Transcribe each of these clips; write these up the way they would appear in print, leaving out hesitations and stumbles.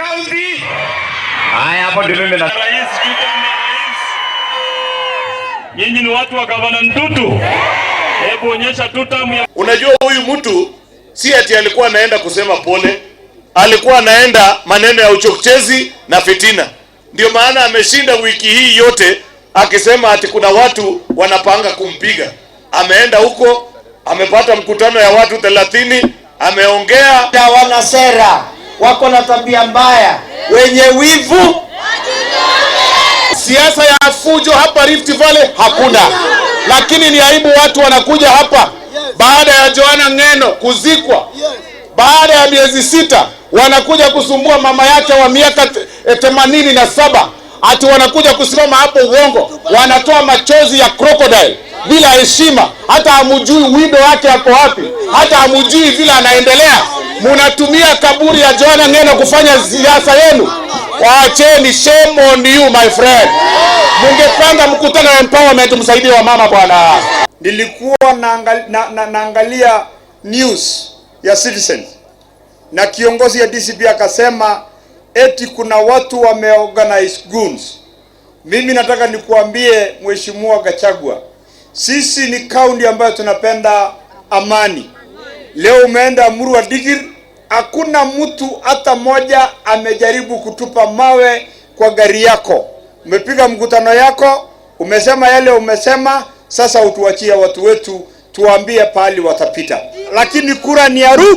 County. Haya, hapo ndio mimi na Rais, tutam ya rais. Nyinyi ni watu wa Gavana Ntutu. Hebu onyesha tutam ya Unajua huyu mtu si ati alikuwa anaenda kusema pole, alikuwa anaenda maneno ya uchochezi na fitina. Ndio maana ameshinda wiki hii yote akisema ati kuna watu wanapanga kumpiga. Ameenda huko, amepata mkutano ya watu 30, ameongea. Hawana sera, wako na tabia mbaya, wenye wivu. Siasa ya fujo hapa Rift Valley hakuna, lakini ni aibu watu wanakuja hapa baada ya Joanna Ng'eno kuzikwa, baada ya miezi 6 wanakuja kusumbua mama yake wa miaka 87, ati wanakuja kusimama hapo uongo, wanatoa machozi ya crocodile bila heshima, hata hamujui widow wake ako wapi, hata hamujui vile anaendelea. Munatumia kaburi ya Joanna Ng'eno kufanya siasa yenu. Waacheni, shame on you, my friend. Mungepanga mkutano wa empowerment, msaidie wamama, bwana. Nilikuwa naangalia news ya Citizen na kiongozi ya DCP akasema eti kuna watu wameorganize goons. Mimi nataka nikuambie, Mheshimiwa Gachagua, sisi ni kaunti ambayo tunapenda amani. Leo umeenda Emurua Dikirr, hakuna mtu hata moja amejaribu kutupa mawe kwa gari yako. Umepiga mkutano yako, umesema yale umesema, sasa utuachie watu wetu, tuambie pahali watapita. Lakini kura ni ya Ru,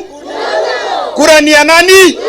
kura ni ya nani?